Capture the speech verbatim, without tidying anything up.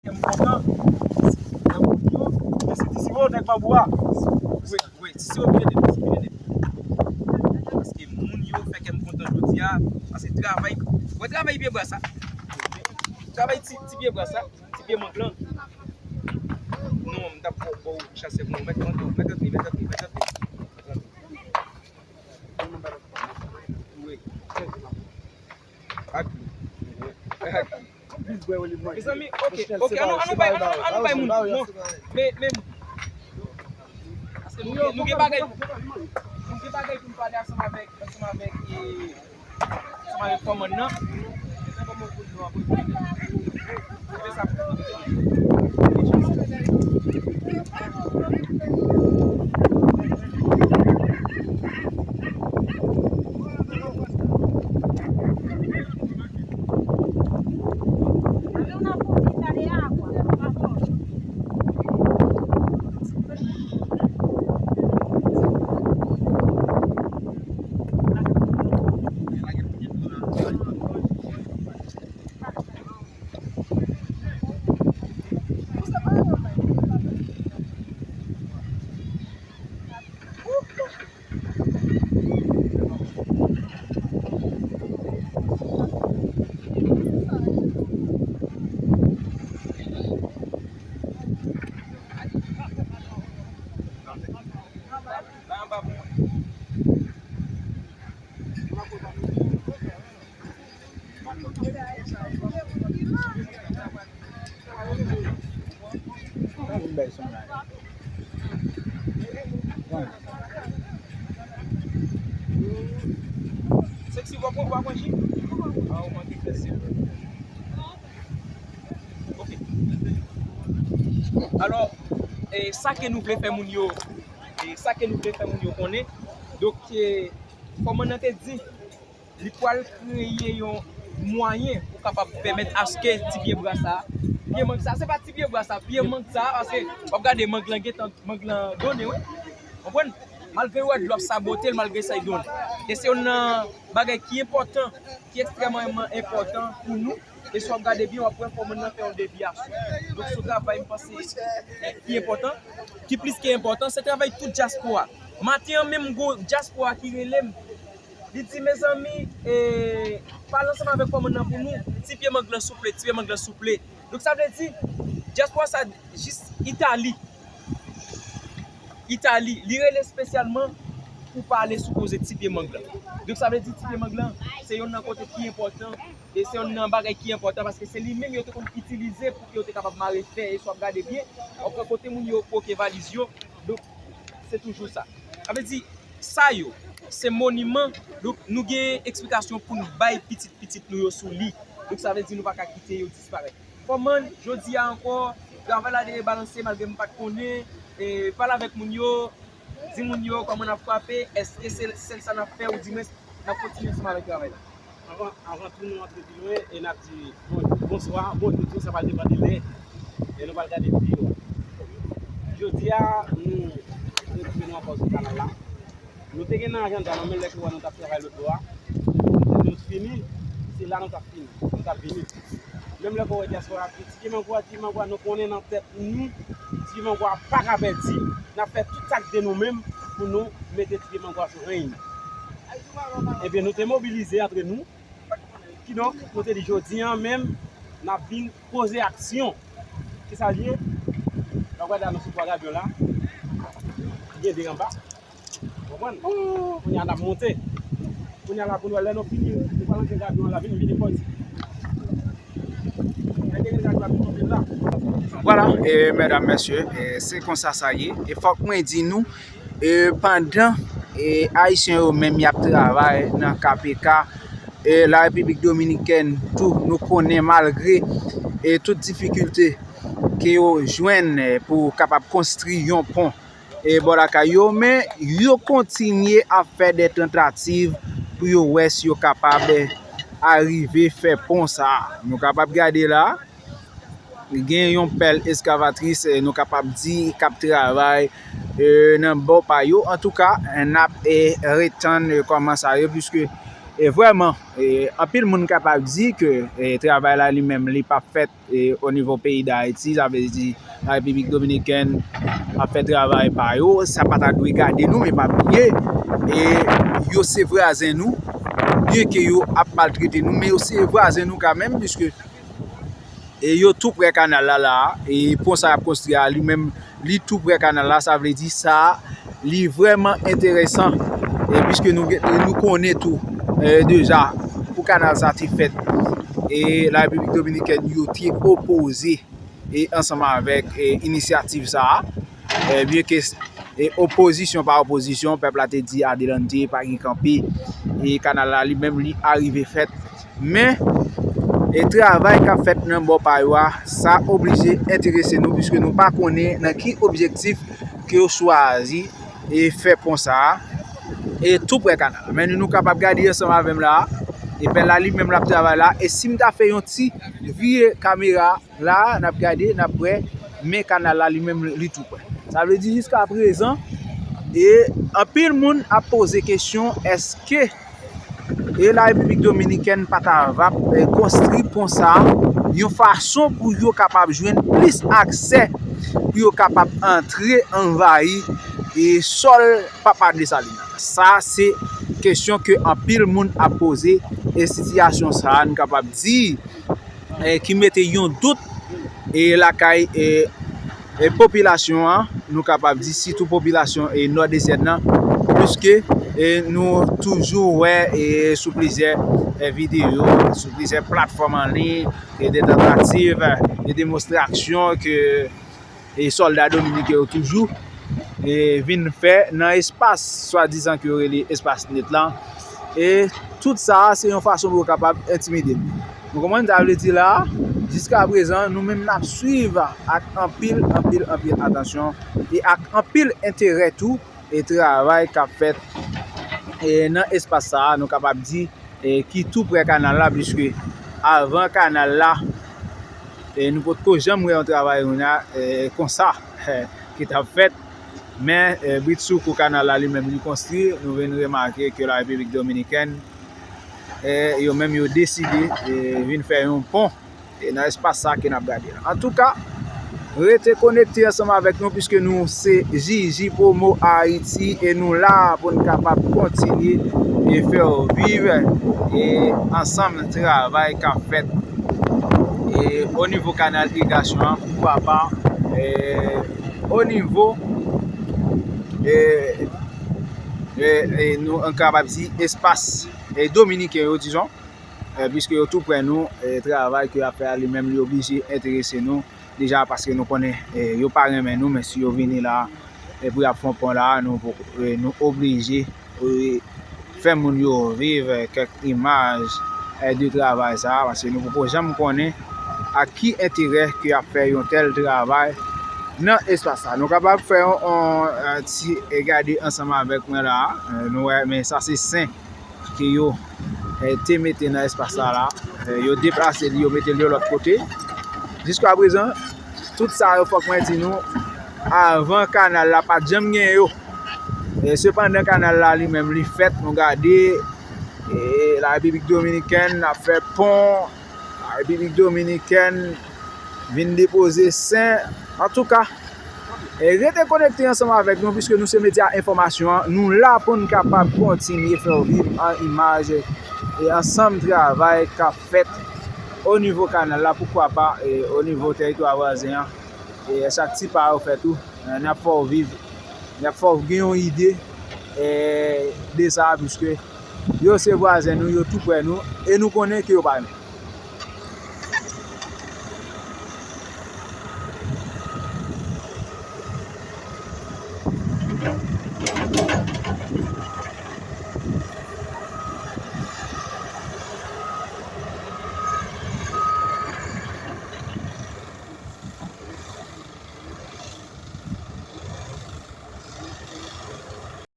Kè m kontan. Nan moun yo, men se ti siwo nèg Manbo a. Wi, wi, ti siwo vin ede m, vin ede m. Paske moun yo fè kè m kontan jodi a, paske travay, wè travay pye bwa sa. Travay ti, ti pye bwa sa, ti pye mang lan. Non, m t ap ba w chase pou mwen, mèt, mèt, mèt antre, mèt antre, mèt antre. Wi. Ak. Mezanmi, ok, ok, ann nou, ann nou bay, ann nou, ann nou bay moun. Non, men, men, paske nou gen, nou gen bagay, nou gen bagay pou n pale ansanm avèk, ansanm avèk, e, ansanm avèk kòmandan nan. Fè sa pou nou. Seksi, w ap pran, w ap pran ji? A, ou manke fè sip. Ok. Alò, e, sa ke nou vle fè moun yo, e, sa ke nou vle fè moun yo konnen, donk, e, kòmandan te di, li pral kreye yon mwayen pou kapab pèmèt aske ti pye bwa sa, pye mang sa, se pa ti pye bwa sa, pye mang sa, paske w ap gade mang lan gentan, mang lan done, wi. Konprann? Malgre w wè dlo ap sabote l, malgre sa, l done. E se youn nan bagay ki enpòtan, ki ekstrèmeman enpòtan pou nou. E si w ap gade byen, w ap wè kòmandan nan fè yon devyasyon. Donk, se yon travay, m panse, ki enpòtan, ki plis ke enpòtan, se travay tout dyaspora. Maten an menm, gon dyaspora ki rele m. Li di, mezanmi, e, pale ansanm avèk kòmandan nan pou nou. Ti pye mang lan, souple, ti pye mang lan, souple. Donk, sa vle di, dyaspora sa jis Itali. Itali, li rele espesyalman pou pale sou koze ti pye mang lan. Donk, sa vle di, ti pye mang lan, se youn nan kote ki enpòtan, e se youn nan bagay ki enpòtan, paske se li menm yo te konn itilize pou ke yo te kapab mare fè, e si w ap gade byen, w ap wè kote moun yo poke valiz yo. Donk, se toujou sa. Sa vle di, sa yo, se moniman. Donk, nou gen eksplikasyon pou n bay pitit pitit nou yo sou li. Donk, sa vle di, nou pa ka kite yo disparèt. Kòmandan, jodi a ankò, travay la te rebalanse malgre m pa t konnen, e, pale avèk moun yo, di moun yo kòman n ap frape, èske se sèl sa n ap fè, oudimwens n ap kontinye ansanm avèk travay la? Avan, avan tou nou antre pi lwen, e n ap di bon, bonswa, bonjou tou, sa pral depann de lè, e nou pral gade videyo a. Jodi a, nou retwouve nou ankò sou kanal la. Nou te gen nan ajanda nou, menm lè ke w wè nou t ap travay lòt bò a. Nou t fini, se la nou t ap fini, nou t ap vini. Menm lè ke w wè dyaspora ap di, ti pye mang lan, ti pye mang lan, nou konnen nan tèt nou, ti pye mang lan pa ka pèdi, n ap fè tout sa k de nou menm pou nou mete ti pye mang lan sou reny. Ebyen, nou te mobilize antre nou. Kidonk, nou te di jodi a menm, n ap vin poze aksyon. Kisa l ye? Lè w gade anons sou twa gabyon la, gen de anba. Konprann? Kounye a n ap monte. Kounye a la pou n wè lè nou fini, nou pral antre gabyon an la, vin, vin pòz. Lè gen gabyon ap monte la. Vwala, e, medam, mesye, e, se konsa sa ye. E fòk mwen di nou, e, pandan, e, Ayisyen yo menm y ap travay nan K P K, e, la Repiblik Dominikèn tou, nou konnen malgre, e, tout difikilte ke yo jwenn, e, pou kapab konstwi yon pon e bò lakay yo, men yo kontinye ap fè de tantativ pou yo wè si yo kapab arive fè pon sa a. Nou kapab gade la, gen yon pèl eskavatris, e, nou kapab di, k ap travay, e, nan bò pa yo. Antouka, n ap, e, ret tann, e, kòman sa ye, piske E vrèman, e, anpil moun kapab di ke, e, travay la li menm li p ap fèt, e, o nivo peyi Dayiti, sa vle di Larepiblik Dominikèn ap fè travay pa yo, sa pa ta dwe gade nou, men pa bliye, e, yo se vwazen nou, byen ke yo ap maltrete nou, men yo se vwazen nou kanmenm, piske e yo tou prè kanal la, la a, e pon sa y ap konstwi a, li menm, li tou prè kanal la, sa vle di sa, li vrèman enteresan, e piske nou gen, nou konnen tou, e, deja, pou kanal sa te fèt, e Larepiblik Dominikèn, yo te opoze, e ansanm avèk, e inisyativ sa a, e byen ke e opozisyon pa opozisyon, pèp la te di adelante, pa gen kanpe, e kanal la li menm li arive fèt. Men, e travay k ap fèt nan bò pa yo a, sa oblije enterese nou, piske nou pa konnen nan ki objektif ke yo chwazi e fè pon sa a, e tou prè kanal la. Men nou, nou kapab gade ansanm avè m la, e pè la li menm l ap travay la, e si m ta fè yon ti vire kamera, la a, n ap gade, n ap wè, men kanal la li menm li tou prè. Sa vle di jiska prezan, e anpil moun ap poze kesyon, èske e Larepiblik Dominikèn pa ta va, e, konstri pon sa a yon fason pou yo kapab jwenn plis aksè, pou yo kapab antre anvayi e sòl Papa Desalin nan? Sa se kesyon ke anpil moun ap poze, e sitiyasyon sa a, n kapab di, e, ki mete yon dout, e, lakay, e, e, popilasyon an, nou kapab di sitou popilasyon, e, nòdesyèn nan, piske, e, nou toujou wè, e, sou plizyè, e, videyo, sou plizyè platfòm an liy, e, de tantativ, e, demonstrasyon ke e sòlda dominiken yo toujou, e, vin fè nan espas swadizan ke yo rele espas net lan. E tout sa a, se yon fason pou yo kapab entimide n. Nou konprann sa vle di la a? Jiska prezan, nou menm n ap swiv ak anpil, anpil, anpil atansyon e ak anpil enterè tou, e travay k ap fèt, e nan espas sa a, nou kapab di, e ki tou prè kanal la, piske avan kanal la, e nou potko janm wè yon travay, e, konsa, e, ki t ap fèt. Men, e, britsoukou kanal la li menm li konstwi, nou vin remake ke Larepiblik Dominikèn, e, yo menm yo deside, e, vin fè yon pon, e, nan espas sa ke n ap gade la. Antouka, rete konekte ansanm avèk nou, piske nou se J J Promo Haïti, e nou la pou n kapab kontinye e fè w viv, e, ansanm travay k ap fèt, e, o nivo kanal irigasyon an, poukwa pa, e, o nivo, e, e, e, nou, nou kapab di espas, e, dominiken yo, dizon, e, piske yo tou prè nou, e, travay ke y ap fè a, li menm, li oblije enterese nou, deja paske nou konnen, e, yo pa renmen nou, men si yo vini la, e, pou y ap fè yon pon la, nou poko, e, nou oblije, e, fè moun yo viv, e, kèk imaj, e, de travay sa a, paske nou poko janm konnen ak ki enterè ke y ap fè yon tèl travay nan espas sa. Nou kapab fè yon, yon, e, ti, e, gade ansanm avèk mwen la a, e, nou wè, men sa se sen ke yo, e, te mete nan espas sa la. E, yo deplase li, yo mete l yon lòt kote. Jiska prezan, tout sa yo, fòk mwen di nou, avan kanal la pa t janm gen yo. E, sepandan, kanal la li menm, li fèt, nou gade, e, Larepiblik Dominikèn ap fè pon, Larepiblik Dominikèn vin depoze sen. Antouka, e, rete konekte ansanm avèk nou, piske nou se medya enfòmasyon an. Nou la pou n kapab kontinye fè w viv an imaj e ansanm travay k ap fèt o nivo kanal la, poukwa pa, e, o nivo tèritwa vwazen an. E chak ti pa yo fè tou, e, n ap fè w viv, n ap fè w gen yon ide, e, de sa, piske yo se vwazen nou, yo tou prè nou, e nou konnen ke yo pa renmen.